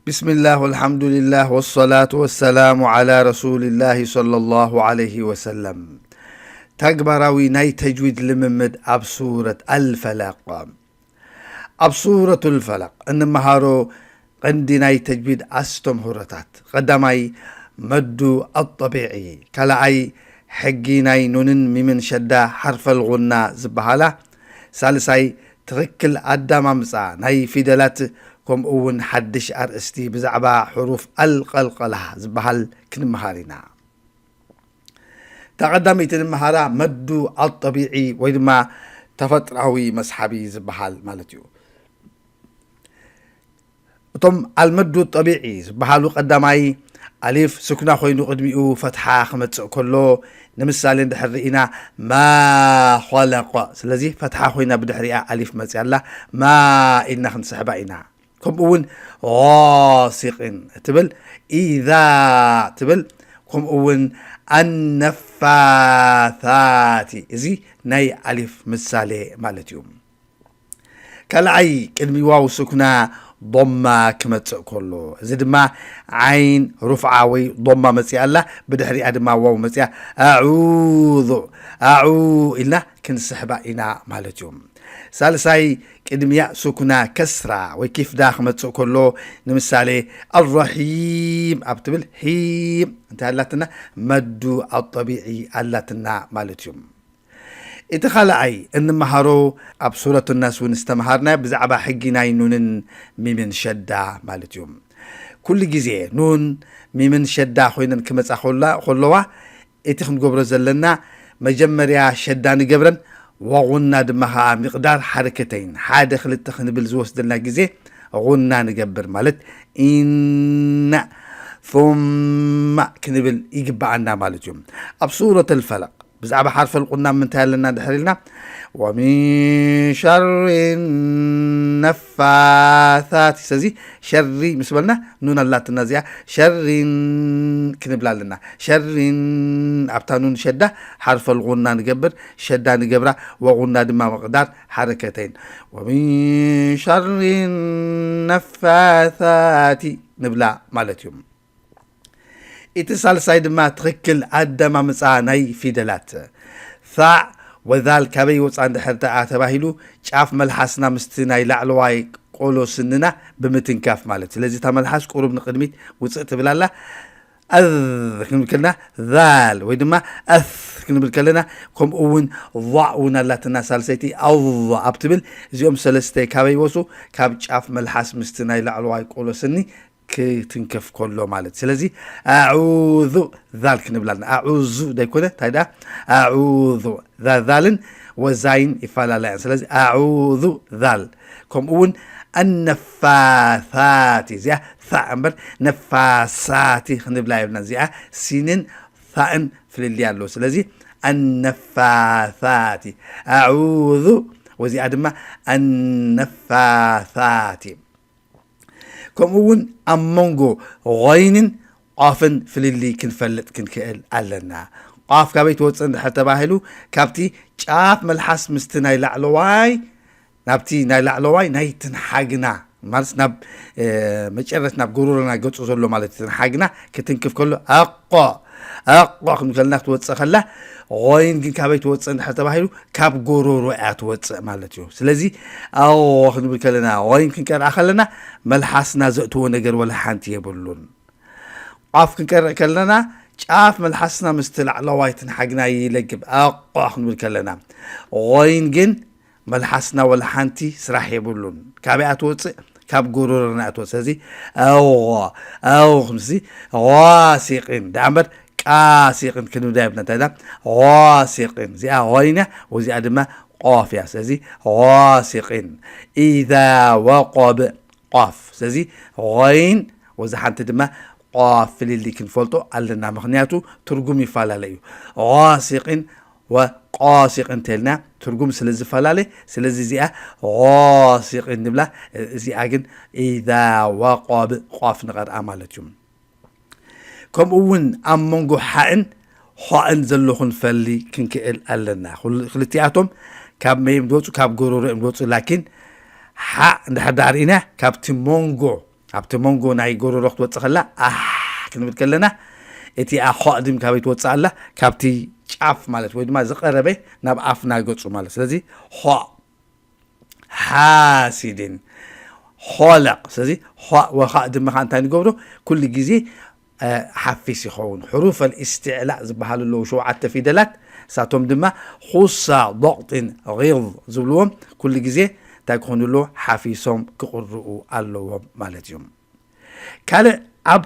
بسم الله والحمد لله والصلاة والسلام على رسول الله صلى الله عليه وسلم. ተግባራዊ ናይ ተጅዊድ ልምምድ ኣብ ሱረት ኣልፈለቕ። ኣብ ሱረቱል ፈለቕ እንመሃሮ ቀንዲ ናይ ተጅዊድ ኣስተምህሮታት፣ ቀዳማይ መዱ ኣጠቢዒ፣ ካልኣይ ሕጊ ናይ ኑንን ሚምን ሸዳ ሓርፈል ጉና ዝበሃላ፣ ሳልሳይ ትኽክል ኣዳማምፃ ናይ ፊደላት፣ ከምኡ እውን ሓድሽ ኣርእስቲ ብዛዕባ ሕሩፍ ኣልቀልቀላ ዝበሃል ክንመሃር ኢና። እታ ቀዳመይቲ ንመሃራ መዱ ኣጠቢዒ ወይ ድማ ተፈጥራዊ መስሓቢ ዝበሃል ማለት እዩ። እቶም ኣልመዱ ጠቢዒ ዝበሃሉ ቀዳማይ ኣሊፍ ስኩና ኮይኑ ቅድሚኡ ፈትሓ ክመጽእ ከሎ፣ ንምሳሌ እንድሕር ርኢና ማ ኸለቐ፣ ስለዚ ፈትሓ ኮይና ብድሕሪኣ ኣሊፍ መጽያ ኣላ፣ ማ ኢልና ክንስሕባ ኢና። ከምኡ እውን غاسق ትብል፣ ኢዛ ትብል፣ ከምኡ እውን ኣነፋታቲ፣ እዚ ናይ ኣሊፍ ምሳሌ ማለት እዩ። ካልኣይ ቅድሚ ዋው ስኩና ዶማ ክመጽእ ከሎ፣ እዚ ድማ ዓይን ሩፍዓ ወይ ዶማ መጽያ ኣላ፣ ብድሕሪኣ ድማ ዋው መጽያ፣ ኣዑዙ ኣዑ ኢልና ክንስሕባ ኢና ማለት እዩ። ሳልሳይ ቅድሚያ ስኩና ከስራ ወይ ኪፍዳ ክመጽእ ከሎ፣ ንምሳሌ ኣረሒም ኣብ ትብል ሒም እንታይ ኣላትና? መዱ ኣጠቢዒ ኣላትና ማለት እዩ። እቲ ካልኣይ እንመሃሮ ኣብ ሱረት ናስ እውን ዝተምሃርና ብዛዕባ ሕጊ ናይ ኑንን ሚምን ሸዳ ማለት እዩ። ኩሉ ግዜ ኑን ሚምን ሸዳ ኮይነን ክመጻ ከላ- ከለዋ እቲ ክንገብሮ ዘለና መጀመርያ ሸዳ ንገብረን ወጉና ድማ ኸዓ ሚቕዳር ሓረከተይን ሓደ ክልተ ክንብል ዝወስደልና ግዜ ጉና ንገብር ማለት ኢና ثم ክንብል ይግበኣና ማለት እዩ። ኣብ ሱረት ኣልፈለቕ ብዛዕባ ሓርፈል ቁና ምንታይ ኣለና ድሕር ኢልና ወሚን ሸሪ ነፋሳት፣ ስለዚ ሸሪ ምስ በልና ኑን ኣላትና እዚኣ ሸሪን ክንብላ ኣለና። ሸሪን ኣብታ ኑን ሸዳ ሓርፈል ጉና ንገብር፣ ሸዳ ንገብራ ወጉና ድማ ምቕዳር ሓረከተይን ወሚን ሸሪ ነፋሳቲ ንብላ ማለት እዩ። እቲ ሳልሳይ ድማ ትኽክል ኣደማምፃ ናይ ፊደላት። ፋዕ ወዛል ካበይ ወፃ እንድሕር ደኣ ተባሂሉ ጫፍ መልሓስና ምስቲ ናይ ላዕለዋይ ቆሎ ስንና ብምትንካፍ ማለት። ስለዚ እታ መልሓስ ቁሩብ ንቕድሚት ውፅእ ትብል ኣላ። ኣዝ ክንብል ከለና ዛል ወይ ድማ ኣስ ክንብል ከለና ከምኡ እውን ዛዕ እውን ኣላትና ሳልሰይቲ ኣዝ ኣብ ትብል። እዚኦም ሰለስተ ካበይ ወፁ? ካብ ጫፍ መልሓስ ምስቲ ናይ ላዕለዋይ ቆሎ ስኒ ክትንከፍ ከሎ ማለት። ስለዚ ኣዑዙ ዛል ክንብል ኣለና። ኣዑዙ ደይኮነ እንታይ ደኣ ኣዑዙ ዛዛልን ወዛይን ይፈላለያ። ስለዚ ኣዑዙ ዛል ከምኡ እውን ኣነፋሳቲ እዚኣ ፋእ እምበር ነፋሳቲ ክንብላ የብልና። እዚኣ ሲንን ፋእን ፍልልይ ኣለዎ። ስለዚ ኣነፋሳቲ ኣዑዙ ወዚኣ ድማ ኣነፋሳቲ። ከምኡ እውን ኣብ መንጎ ቐይንን ቋፍን ፍልልይ ክንፈልጥ ክንክእል ኣለና። ቋፍ ካበይ ትወፅእ እንድሕር ተባሂሉ ካብቲ ጫፍ መልሓስ ምስቲ ናይ ላዕለዋይ ናብቲ ናይ ላዕለዋይ ናይ ትንሓግና ማለት ናብ መጨረስ ናብ ጎሮሮና ገፁ ዘሎ ማለት ትንሓግና ክትንክፍ ከሎ ኣቆ ኣቆ ክንብል ከለና ክትወፅእ ከላ ቐይን ግን ካበይ ትወፅእ እንድሕር ተባሂሉ ካብ ጎሮሮ እያ ትወፅእ ማለት እዩ። ስለዚ ኣዎ ክንብል ከለና ቐይን ክንቀርኣ ከለና መልሓስና ዘእትዎ ነገር ወላ ሓንቲ የብሉን። ቋፍ ክንቀርእ ከለና ጫፍ መልሓስና ምስቲ ላዕለዋይ ትንሓግና ይለግብ ኣቋ ክንብል ከለና። ቐይን ግን መልሓስና ወላ ሓንቲ ስራሕ የብሉን። ካበይ እያ ትወፅእ? ካብ ጎሮሮና እያ ትወፅእ። ስለዚ ኣዎ ኣዎ ክንሲ ጓሲቂን ደኣ እምበር ቃሲቂን ክንብዳ የብልና። እንታይ ዳ ጓሲቂን እዚኣ ቐይን እያ ወዚኣ ድማ ቋፍ እያ። ስለዚ ጓሲቂን ኢዛ ወቆብ ቋፍ። ስለዚ ቐይን ወዚ ሓንቲ ድማ ቋፍ ፍልልይ ክንፈልጦ ኣለና። ምኽንያቱ ትርጉም ይፈላለ እዩ። ጓሲቂን ወቃሲቂን እንተልና ትርጉም ስለ ዝፈላለ፣ ስለዚ እዚኣ ጓሲቂን ንብላ። እዚኣ ግን ኢዛ ወቆብ ቋፍ ንቐርኣ ማለት እዩ። ከምኡ እውን ኣብ መንጎ ሓእን ሖእን ዘሎ ክንፈሊ ክንክእል ኣለና። ክል- ክልቲኣቶም ካብ መይ እዮም ዝወፁ? ካብ ጎሮሮ እዮም ዝወፁ። ላኪን ሓእ እንድሕር ደኣ ርኢና ካብቲ መንጎ ኣብቲ መንጎ ናይ ጎረሮ ክትወፅእ ከላ ኣሕ ክንብል ከለና፣ እቲ ኣኾ ድም ካበይ ትወፅእ ኣላ? ካብቲ ጫፍ ማለት ወይ ድማ ዝቐረበ ናብ ኣፍና ገፁ ማለት። ስለዚ ኾ ሓሲድን ኾለቕ። ስለዚ ኾ ወኻእ ድማ ከዓ እንታይ ንገብሮ? ኩሉ ግዜ ሓፊስ ይኸውን። ሕሩፍ ኣልእስትዕላእ ዝበሃሉ ኣለዉ፣ ሸውዓተ ፊደላት። እሳቶም ድማ ኹሳ፣ ዶቕጢን፣ ጊዝ ዝብልዎም ኩሉ ግዜ እንታይ ክኾኑ ኣለዎ? ሓፊሶም ክቕርኡ ኣለዎም ማለት እዮም። ካልእ ኣብ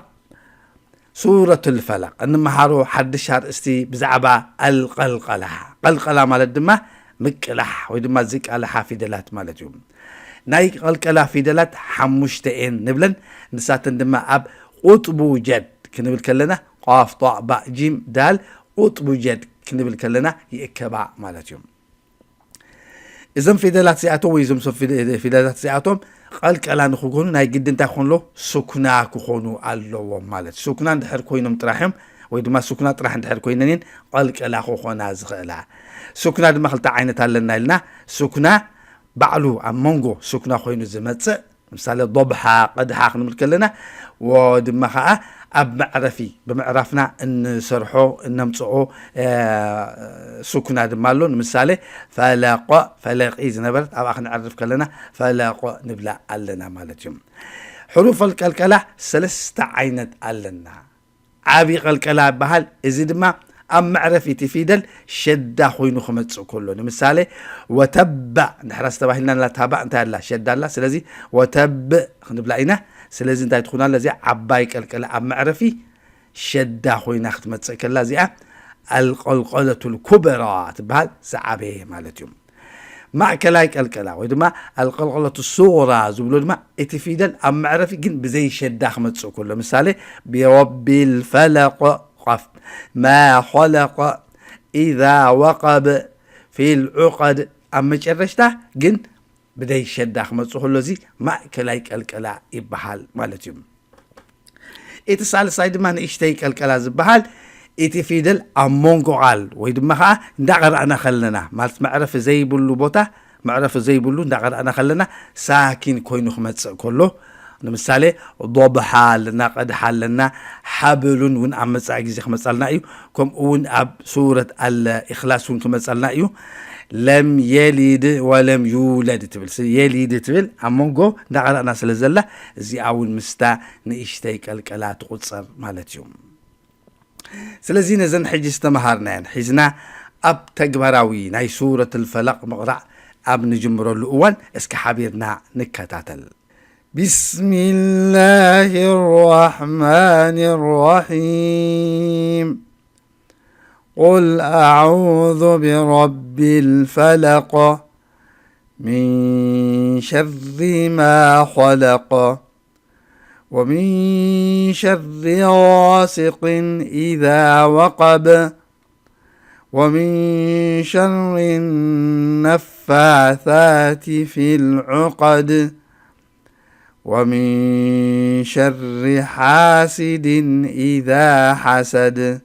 ሱረቱል ፈለቕ እንመሃሮ ሓድሽ ኣርእስቲ ብዛዕባ ኣልቀልቀላ። ቀልቀላ ማለት ድማ ምቅላሕ ወይ ድማ ዝቃልሓ ፊደላት ማለት እዩ። ናይ ቀልቀላ ፊደላት ሓሙሽተ እየን ንብለን። ንሳተን ድማ ኣብ ቁጥቡ ጀድ ክንብል ከለና ቋፍ፣ ጧእ፣ ባእ፣ ጂም፣ ዳል ቁጥቡ ጀድ ክንብል ከለና ይእከባ ማለት እዩ። እዞም ፊደላት እዚኣቶም ወይ እዞም ሰብ ፊደ- ፊደላት እዚኣቶም ቀልቀላ ንክኾኑ ናይ ግዲ እንታይ ክኾኑ ኣለዎ? ሱኩና ክኾኑ ኣለዎም ማለት። ሱኩና እንድሕር ኮይኖም ጥራሕ እዮም ወይ ድማ ሱኩና ጥራሕ እንድሕር ኮይነን እየን ቀልቀላ ክኾና ዝኽእላ። ሱኩና ድማ ክልተ ዓይነት ኣለና ኢልና፣ ሱኩና ባዕሉ ኣብ መንጎ ሱኩና ኮይኑ ዝመጽእ፣ ምሳሌ ዶብሓ፣ ቀድሓ ክንብል ከለና፣ ወ ድማ ኸዓ ኣብ መዕረፊ፣ ብምዕራፍና እንሰርሖ፣ እነምጽኦ፣ እ፣ ሱኩና ድማ ኣሎ። ንምሳሌ ፈለቆ፣ ፈለቂ ዝነበረት ኣብኣ ክንዕርፍ ከለና ፈለቆ ንብላ ኣለና ማለት እዩ። ሕሩፍ ኣልቀልቀላ ሰለስተ ዓይነት ኣለና። ዓቢ ቀልቀላ ይበሃል። እዚ ድማ ኣብ መዕረፊ እቲ ፊደል ሸዳ ኮይኑ ክመጽእ ከሎ፣ ንምሳሌ ወተባዕ እንድሕር ኣስተባሂልና፣ ናላ ታባዕ እንታይ ኣላ? ሸዳ ኣላ። ስለዚ ወተብዕ ክንብላ ኢና። ስለዚ እንታይ ትኾን ኣላ? እዚኣ ዓባይ ቀልቀላ ኣብ መዕረፊ ሸዳ ኮይና ክትመጽእ ከላ፣ እዚኣ ኣልቀልቀለቱል ኩበራ ትበሃል፣ ዝዓበየ ማለት እዩ። ማእከላይ ቀልቀላ ወይ ድማ ኣልቀልቀለቱ ሱغራ ዝብሎ ድማ እቲ ፊደል ኣብ መዕረፊ ግን ብዘይ ሸዳ ክመጽእ ከሎ፣ ምሳሌ ቢረቢል ፈለቕ፣ ቐፍ፣ ማ ኸለቕ፣ ኢዛ ወቐብ፣ ፊል ዑቐድ፣ ኣብ መጨረሽታ ግን ብደይ ሸዳ ክመጽእ ከሎ፣ እዚ ማእከላይ ቀልቀላ ይበሃል ማለት እዩ። እቲ ሳልሳይ ድማ ንእሽተይ ቀልቀላ ዝበሃል፣ እቲ ፊደል ኣብ መንጎ ቃል ወይ ድማ ኸዓ እንዳቐራእና ከለና፣ ማለት መዕረፊ ዘይብሉ ቦታ፣ መዕረፊ ዘይብሉ እንዳቐራእና ከለና ሳኪን ኮይኑ ክመጽእ ከሎ፣ ንምሳሌ ዶብሓ ኣለና፣ ቀድሓ ኣለና፣ ሓብሉን እውን ኣብ መጻኢ ግዜ ክመጻልና እዩ። ከምኡ እውን ኣብ ሱረት ኣል ኢኽላስ እውን ክመጻልና እዩ። ለም የሊድ ወለም ዩለድ ትብል፣ ስ-፣ የሊድ ትብል ኣብ መንጎ እንዳቐራእና ስለ ዘላ፣ እዚኣ እውን ምስታ ንእሽተይ ቀልቀላ ትቑጸር ማለት እዩ። ስለዚ ነዘን ሕጂ ዝተመሃርናየን ሒዝና ኣብ ተግባራዊ ናይ ሱረት ኣልፈለቕ ምቕራእ ኣብ ንጅምረሉ እዋን እስኪ ሓቢርና ንከታተል። بسم الله الرحمن الرحيم. قل أعوذ برب الفلق. من شر ما خلق. ومن شر غاسق إذا وقب. ومن شر النفاثات في العقد. ومن شر حاسد إذا حسد.